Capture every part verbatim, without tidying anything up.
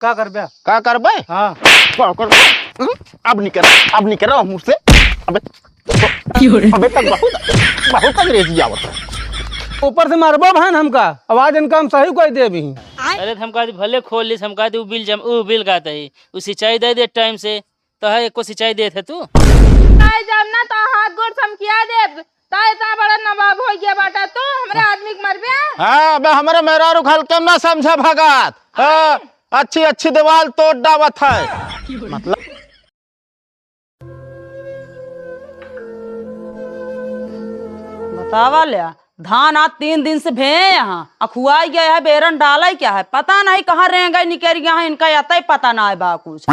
का करबे? का करबे? हाँ। का करबे? हम्म? अब निकल, अब निकल मुँह से। अबे, अबे तक बहुत, बहुत अंग्रेजी आवत है। ऊपर से मारबो भान हमका, आवाज इनका हम सही कोई देबी। अरे तो हम कहती भले खोल लीस, हम कहती उ बिल जम, उ बिल कहते ही, उ सिंचाई दे दे टाइम से, तो है एको सिंचाई देत है तू। ताई जब ना तो हाथ गोड़ समकिया देब, ताई इतना बड़ा नवाब हो गया बाटा तू, हमरे आदमी के मरबे। हाँ, अबे हमरे मेहरारू के हल्के में ना समझा भगत। हाँ, अच्छी अच्छी दीवाल तोड़ डावत है। मतलब बतावा ल्या, धान आज तीन दिन से भेए यहाँ, अखुआई गया है, बेरन डाले क्या है, पता नहीं कहाँ रेंगे निकल गया है, इनका यतई पता ना है बा कुछ।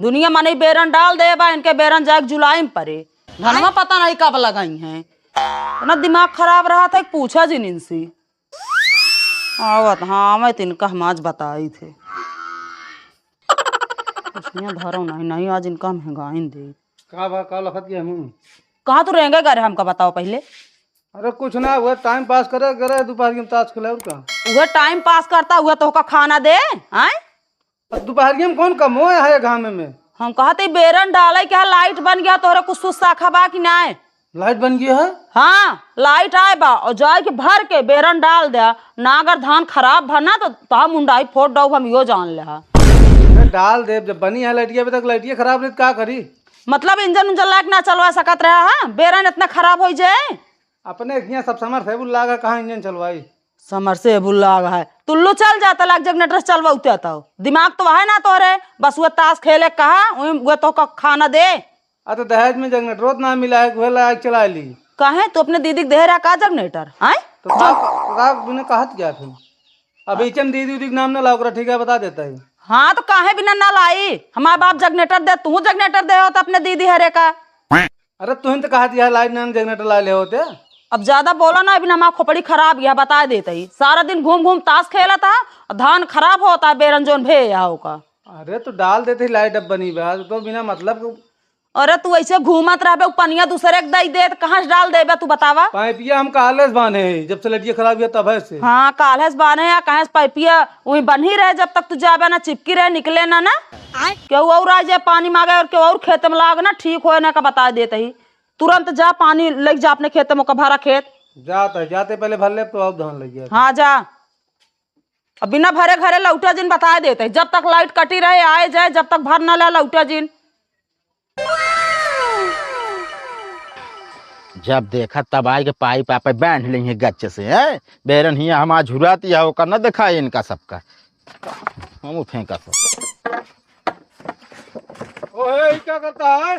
दुनिया मनई बेरन डाल दे बा, इनके बेरन जाके जुलाई में परे, धनवा पता नहीं कब लगाई हैं। इतना दिमाग खराब रहा था कि पूछा जिन इनसे। आवत, हाँ, मैं तो इनका हम आज बताई थे। कुछ नहीं धरो नहीं, नहीं आज इनका हम हेंगाइन दे। का बा, का लखत के हमू? कहाँ तू रेंगे गए रहे, हमका बताओ पहले। अरे कुछ ना, वह टाइम पास करे करे दोपहर में ताश खेले और का। वह टाइम पास करता, वह तोहका खाना दे, आय? अब दोपहर में कौन कमो है घामे में? हम कहते बेरन डाले क्या, लाइट बन गया, तोहरे कुछ सुस्साखा बा कि नाय? लाइट बन गया है? हाँ, लाइट आए बा और जाए के भर के बेरन डाल दे, ना अगर धान खराब भर ना तो, तो हम मुंडाई फोड़ डाउब, हम यो जान ले हा। अरे डाल दे, जब बनी है लाइटिया, अभी तक लाइटिया खराब रही तो का करी? मतलब इंजन उंजन लायक ना चलवा सकत रहा है, बेरन इतना खराब हो जाए? अपने हियाँ सब समरसेबुल लाग है, कहाँ इंजन चलवाई? समरसेबुल लाग है, तुल्लू चल जाता लाग, जनरेटर चलवाउते तो। दिमाग तो है ना तोरे, बस वो ताश खेले कहा, वही वो तो का खाना दे। आ तो दहेज में जनरेटर ना मिला है, वह लाग चला ली। काहे तू अपने दीदी के देहे रहा का जनरेटर, आय? तो का, का बिना कहत क्या फिर? अभी चम दीदी उदी के नाम ना लाओ करा, ठीक है, बता देता है। हाँ, तो काहे बिना ना लाई? हमारे बाप जनरेटर दे, तू जनरेटर दे हो तो अपने दीदी हरे का। अरे तुहिन तो कहत यह लाइट नाम जनरेटर ला ले होते। अब ज्यादा बोला ना, अभी हमार खोपड़ी खराब यह बता देते ही। सारा दिन घूम घूम ताश खेला था और धान खराब होता है, बेरन जोन भे यहाँ का। अरे तो डाल देते ही लाइट, अब बनी बा तो बिना मतलब के। अरे तू ऐसे घूमत रहबे, उ पनिया दूसरे के दई दे, तो कहाँ से डाल देबे तू बतावा? पाइपिया हम काले से बांधे हैं, जब से लटिया खराब हुआ तब है से। हाँ, काले से बांधे हैं, कहाँ से पाइपिया वही बन्ही रहे, जब तक तू जाबे ना चिपकी रहे, निकले ना, ना। आय। केहू और आ जाए पानी मांगे और केहू और खेत में लाग ना, ठीक होए ना का बता देते ही। तुरंत जा पानी लेके जा अपने खेत में, ओका भरा खेत। जात है, जाते पहले भर ले तो अब धान लग गया। हाँ जा। अब बिना भरे घरे लौटा जिन बता देते ही। जब तक लाइट कटी रहे, आए जाए, जब तक भर ना ला लौटा जिन। जब देखा तब आए के पाइप आपे बांध लेइहे गच्चे से, हैं? बेरन हिया हमार झुराती है, ओकर न देखाई इनका सबका। हम फेंका सब। ओहे, ई का करता है?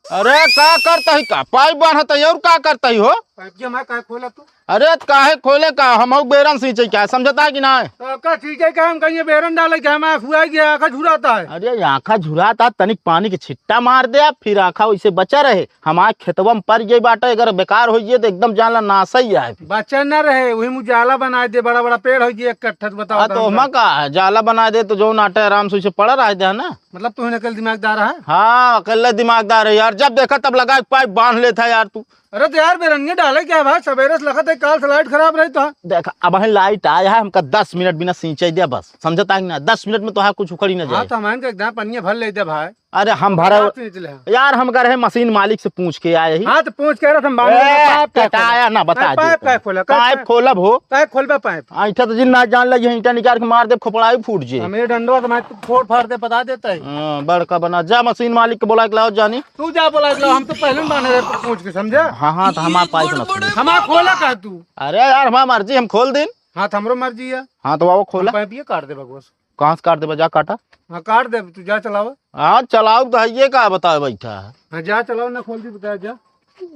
अरे, का करता ही का? पाइप बांधता ही और का करता ही हो? पाइप के हमारे काहे खोला तू? अरे, त काहे खोले का? हमहू बेरन सींचे क्या, समझता है कि ना? तो का सींचे का, हम कहीं बेरन डाले क्या, हमारे हुआ गया, आँखा झुराता है। अरे, आँखा झुराता, तनिक पानी के छिट्टा मार दे, फिर आँखा वैसे बचा रहे। हमारे खेतवा में पड़ गई बाटे, अगर बेकार हो गई तो एकदम जान ला नासा ही है। बचा न रहे, वही मुझे जाला बना दे, बड़ा बड़ा पेड़ हो गया एक कट्ठा, तो बताओ आ, तो तो हम हमा का है, जाला बना दे तो जो नाटे आराम से उसे पड़ा रह दे ना। मतलब तू ही अकल दिमागदार है? हाँ, अकेले दिमागदार है यार, जब देखा तब लगा के पाइप बांध लेता है यार तू। अरे तो यार, बेरनिया डाले क्या भाई? सवेरे से लखत है, काल से लाइट खराब रही तो। देख, अब है लाइट आया है, हमका दस मिनट बिना सींचे दे बस, समझता है कि ना? दस मिनट में तो है कुछ उखड़ी ना हाँ, जाए। तो हम इनका एकदम पनिया भर ले दे भाई। अरे हम भरा रात से निकले हैं। यार, हम गए हैं मशीन मालिक से पूछ के आए ही। हाँ, तो पूछ के रहे थे, हम बांधे ए, हैं, पाइप क्या कटाया खोला? ना, बता नहीं, पाइप देते। क्या खोला? क्या पाइप खोलब हो? क्या खोलबा पाइप? ऐठा तो जिन ना जान लगे, ईंटा निकाल के मार दे, खोपड़ाई फूट जे। हमें डंडवा तो मैं फोड़ फाड़ दे, बता देता है। हाँ, बड़का बना, जा मशीन मालिक के बोला के लाओ जानी। तू जा बोला के लाओ, हम तो पहले ही बांधे रहे पूछ के, समझे? हाँ, हाँ, तो हमार पाइप ना खोले। हमार खोला का तू? अरे यार, हमार मर्जी, हम खोल दिन। हाँ, तो हमरो मर्जी है। हाँ, तो आओ खोला। हम पाइप ये काट दे बकवास। कहाँ से काट देबा? जा काटा। हाँ, काट दे, तू जा चलावा। हाँ, चलाओ तो है, ये का बताओ बैठा है। हाँ, जा चलाओ ना, खोल दी, बता जा।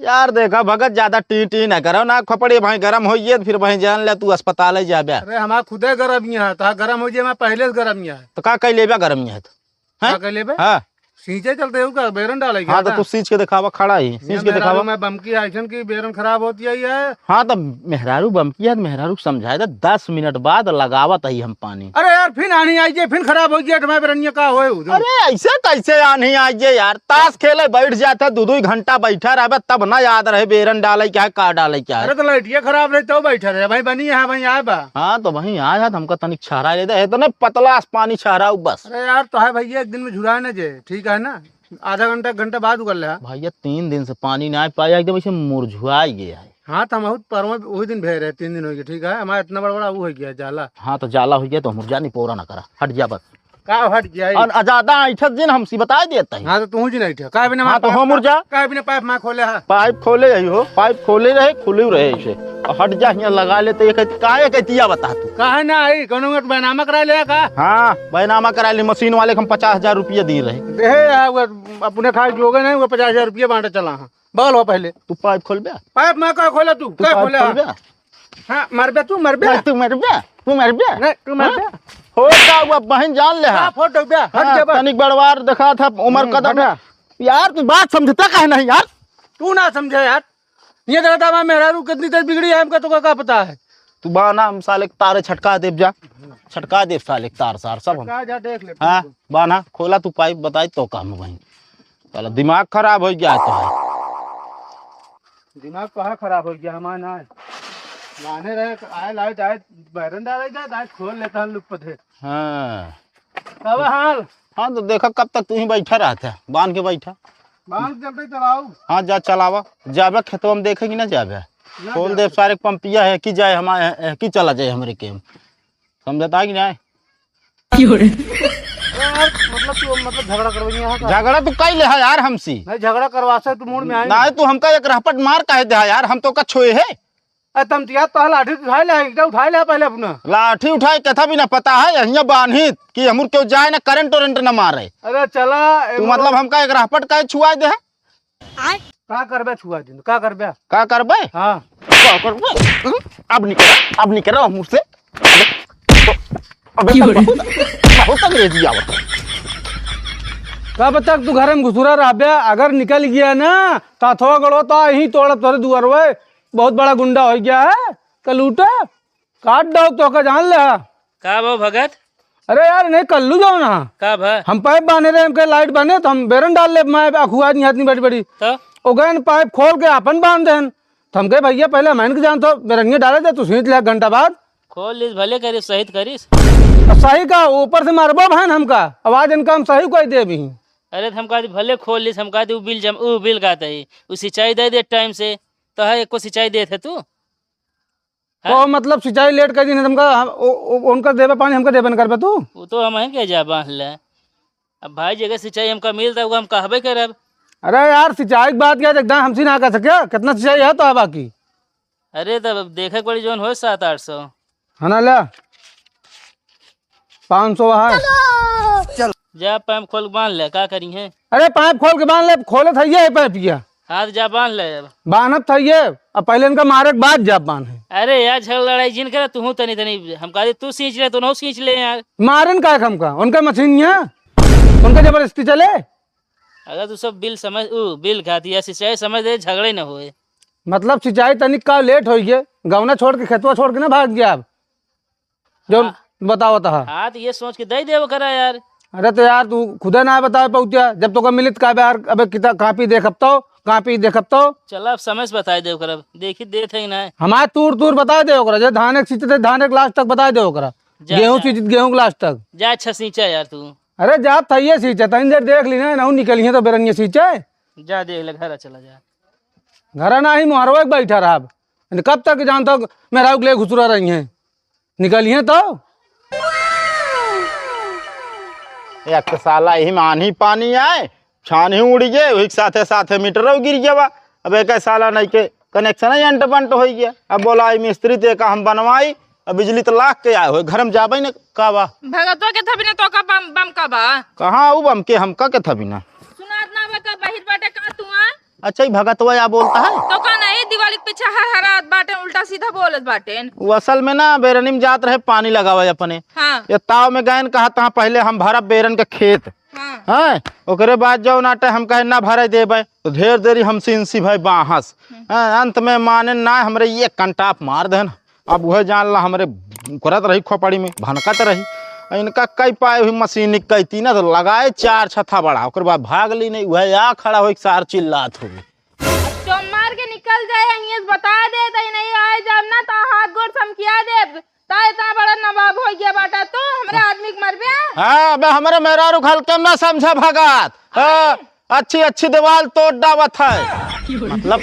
यार देखा भगत, ज्यादा टी टी ना करो ना, खोपड़ी भाई गरम होइए तो फिर भाई जान ले तू अस्पताल ही जाबे। अरे हमार खुदे गरम ही है, तो गरम हो जाए, मैं पहले से गरम ही है। तो का कह लेबे गरम ही है तो? हैं? का कह लेबे? हाँ। सींचे चलते हो का? बेरन डाले हाँ, तो तू सींच के देखावा, खड़ा ही, सींच के देखावा। मैं बमकी आइसन की बेरन खराब होती है ये। हाँ, तो मेहरारू बमकी है, तो मेहरारू समझाए दे, दस मिनट बाद लगावत ही हम पानी। अरे यार, फिर आनी आई जे, फिर खराब हो गया, तुम्हारे बेरनिया का होए उधर? अरे, ऐसे कैसे आनी आई जे यार? ताश खेले बैठ जाता, दो दो घंटा बैठा रहबे, तब ना याद रहे बेरन डाले क्या है, का डाले क्या है। अरे, तो लाइटिया खराब रही, तो बैठा रहे भाई, बनी है भाई, आए बा। हाँ, तो वहीं आ जात, हमका तनिक छहरा ले दे, इतने पतला आस पानी छहराऊ बस। अरे यार, तो है भैया, एक दिन में झुराए ना जे, ठीक है ना? आधा घंटा, एक घंटा बाद उगल रहा। भैया, तीन दिन से पानी ना पाया, एकदम ऐसे मुरझुआ गया है। हाँ, तो हम बहुत परवा वही दिन भेज रहे, तीन दिन हो गए, ठीक है, हमारा इतना बड़ा बड़ा वो हो गया जाला। हाँ, तो जाला हो गया तो मुरझा नहीं, पोरा ना करा, हट जा बस। का हट गया है? और ज्यादा ऐठत दिन हमसे बता देता है। हाँ, तो तू जी नहीं ठा, का बिना हाँ, तो हो मुरझा। का बिना पाइप माँ खोले हा? पाइप खोले यही हो, पाइप खोले रहे, खुले रहे ऐसे। और हट जा, यहाँ लगा लेते, ये कहती, काहे कहती या बता तू? काहे ना आई, कोनो के बैनामा करा ले का? हाँ, बैनामा करा ले, मशीन वाले के हम पचास हजार रुपया दी रहे। देहे यार, वो अपने खाए जोगे नहीं, वो पचास हजार रुपया बांटे चला हाँ। बगल हो पहले। तू पाइप खोलबे? पाइप मैं का खोला तू? तू का पाइप खोला? खोलबे? हाँ, मरबे तू, मरबे? नहीं, तू मरबे? तू मरबे? नहीं, तू मरबे? हाँ? हो का हुआ बहन जान ले हाँ, हाँ। फोड़ दो बे, हट हाँ, जा बस। तनिक बड़वार देखा था उमर हम्म, कदम। हटा। यार, तू बात समझता काहे नहीं यार? तू ना समझे यार। ये दादा, मैं मेहरारू कितनी तेज बिगड़ी है, हमका तो का पता है। तू बाना, हम साले के तारे छटका देब जा, छटका देब साले के तार सार सब हम। छटका जा, देख ले। हाँ, बाना, खोला तू पाइप, बताई तो काम वहीं। साला दिमाग खराब हो गया तो है। दिमाग कहाँ खराब हो गया हमारा ना है। लाने रहे, आए लाइट, आए बैरन डाले जाए, आए खोल लेता है लुक पथे। हाँ। तब हाल। हाँ, तो देखा कब तक तू ही बैठा रहता है, बांध के बैठा। बांध के चलते चलाऊ। हाँ, जा चलावा। जाबे खेतवा में देखे कि ना जाबे? ना खोल जाबे। दे सारे पंपिया है कि जाए हमारे, है कि चला जाए हमरे के। समझता है कि नहीं? क्यों रे? अरे यार, मतलब तू, मतलब झगड़ा करवाई यहाँ का? झगड़ा तू कई ले है यार हमसे। नहीं, झगड़ा करवा से तू मूड में आई। नहीं, तू हमका एक रहपट मार काहे दे है यार, हम तो का छोए है। अरे तम तो यार, तो लाठी उठाए ले, ईंटा उठाए ले पहले अपना। लाठी उठाए, कथा भी ना पता है, यहिया बान्हित कि हमर केहू जाए ना, करंट वरंट ना मारे। अरे चला, तू एमरो मतलब हमका एक रहपट काहे छुआए दे है? का करबे छुआ दिन, का करबे? का करबे? हाँ। का करबे? हम्म? अब निकल, अब निकल मुँह से। अबे, अबे, क्यों रे? बहुत, बहुत अंग्रेजी आवत है। कब तक तू घर में घुसुरा रहबे? अगर निकल गया ना, तो हथवा गड़ो तो यहीं तोड़ब तोरे दुआरवे। बहुत बड़ा गुंडा हो गया है, कलूटा। काट डाउब तोहका जान ले हा। का भा भगत? अरे यार, नहीं कल्लू जाओ ना। का भा? हम पाइप बांधे रहे, हमके लाइट बांधे, तो हम बेरन डाल ले, मैं अखुआ नहीं आदमी बड़ी बड़ी। तो? ओ गए न पाइप खोल के आपन बांध देन। तो हमके भैया पहले हम इनके जान तो बेरनिया डाले दे, तू सींच ले एक घंटा बाद। खोल लिस भले करिस, सही त करिस। तो सही का, ऊपर से मारबो भाई हमका, आवाज इनका हम सही कोई दे भी। अरे तो हम कहते भले खोल लिस, हम कहते उ बिल जम, उ बिल कहते ही, उ सिंचाई दे दे टाइम से, तो है एको सिंचाई देत है तू? तो हैं? मतलब सिंचाई लेट कर दी ना तुमका, हम, ओ, ओ, उनका देबे पानी, हमका देबे न करबे तू? वो तो हम हैं के जा बांध ले। अब भाई जी, अगर सिंचाई हमका मिलता हुआ, हम कहबे करब। अरे यार, सिंचाई की बात क्या है, एकदम हमसे ना कह सके, कितना सिंचाई है तो बाकी? अरे, तब देखे के पड़ी, जौन होए सात आठ सौ। है ना, ले। पाँच सौ है। जा, पाइप खोल के बांध ले, का करी है? अरे, पाइप खोल के बांध ले, खोले था ये पाइप किया। हाँ, तो जा बांध ले अब। बांधत था ये, अब पहले इनका मारे के बाद जा बांध है। अरे यार, झगड़ा लड़ाई जिन करे, तू तनी तनी, हम कहते तू सींच ले, तू ना सींच ले यार। मारन का है हमका, उनका मशीन है, उनका जबरदस्ती चले। अगर तू सब बिल समझ, उ, बिल खाती या सिंचाई समझ दे, झगड़े न होए। मतलब सिंचाई तनिक का लेट होई गए, गौना छोड़ के, खेतवा छोड़ के ना भाग गया अब। जो हाँ। बतावत हा। हाँ, तो ये सोच के दे दे ओकरा यार। अरे तो यार, तू खुदे ना बताए पहुँचा, जब तोका मिलित का बे यार, अबे किता-, कॉपी देखब तो, कॉपी देखब तो। चल, अब समय से बताए दे ओकरा, देखी देत है कि ना। हमारे तूर तूर बताए दे ओकरा, जे धान एक सींचते, धान एक लास्ट तक बताए दे ओकरा। जा, गेहूँ जा। सींचत, गेहूँ के लास्ट तक। जा, अच्छा सींचा यार तू। अरे जा, थइये सींचा, तनी देर देख ली ना, नहू निकलिए तो बेरनिया सींचे। जा देख ले, घर चला जा। घर ना ही, मोहरवा के बैठा रहा। कब तक जान तक मेहरारू के लिए घुसुरा रही हैं? निकलिए तो। एक तो साला यही में आन्ही पानी आए, छानी उड़ गए, वही के साथे साथे मीटरो गिर गया बा। अब एक साला नहीं के कनेक्शन ही अंट बंट हो गया। अब बोला, "आई मिस्त्री ते का हम बनवाई, अब बिजली तो लाग के आए हो, घर में जाबे न का बा?" भगतवा के थबी ना तो का बम, बम का बा? कहाँ उ बम के, हमका के थबी ना? सुनात ना बा का, बहिर बाटे का तू आ? अच्छा, ई भगतवा या बोलता है? तो का नहीं, दिवाली के पीछे हर हरात बाटे, उल्टा सीधा बोलत बाटे। वो असल में ना, बेरनी में जात रहे पानी लगावे अपने। हाँ। ये ताव में गए न, कहा, "तहाँ पहले हम भरब बेरन के खेत।" हाँ। हैं? ओकरे बाद जौन आटे हम कहे ना भरे देबे, तो ढेर देरी हमसे इनसी भाई बाहस। हम्म। हैं, अंत में माने ना, हमरे एक कंटाप मार देन। अब उहे जान ला हमरे करत रही खोपड़ी में, भनकत रही। इनका कई पाए हुई मशीन कई तीन तो लगाए चार छथा बड़ा, ओकर बाद भाग ली नहीं, उहे आ खड़ा होई सार चिल्लात होई। चोमार के निकल जाए, यहीं से बता दे, तई नहीं आए जब ना, तो हाथ गोड़ समकिया दे। ता इतना बड़ा नवाब हो गया बाटा तू, हमरे आदमी के मरबे? हाँ, अबे हमरे मेहरारू के हल्के में ना समझा भगत। हाँ, अच्छी अच्छी दीवाल तोड़ डावत है। मतलब?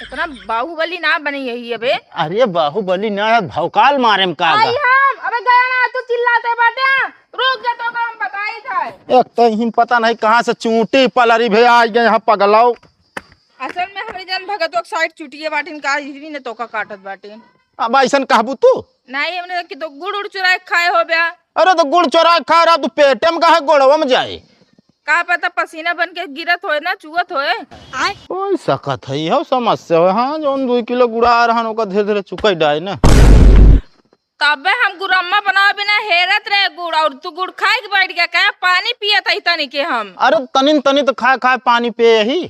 इतना बाहुबली ना बनी यही अबे। अरे बाहुबली ना है, भौकाल मारे में का आई गा? हम, अबे गया ना तू चिल्लाते बाटे, रुक जा तो हम बताई था। एक तो इहिन पता नहीं कहाँ से चूंटी पलरी भे आ गए यहाँ पगलाओ। असल में हमरे जन भगतवा के साइड चुटिए बाटिन का, इही ने तोका काटत बाटिन। अब ऐसन कहबू तू? नहीं, हमने कि तो गुड़ उड़ चुरा के खाए हो बया। अरे तो गुड़ चुरा के खा रहा तू, पेटे में काहे गोड़वा में जाए? का पता पसीना बन के गिरत होए ना, चुअत होए। कोई सकत है, यह समस्या है। हाँ, जौन दो किलो गुड़ा आ रहन, ओकर धीरे धीरे चुकाई डाए ना। तबे हम गुरम्मा बनावे बिना हेरत रहे गुड़, और तू गुड़ खाए के बैठ गया, कहे पानी पियत है तनी के हम। अरे तनिन तनी तो खाए खाए पानी पिए यही।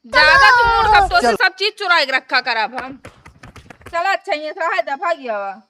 ज्यादा तू मूड खप तो से सब चीज चुराए के रखा करब हम। चला अच्छा, ये रहा है, दफा गया।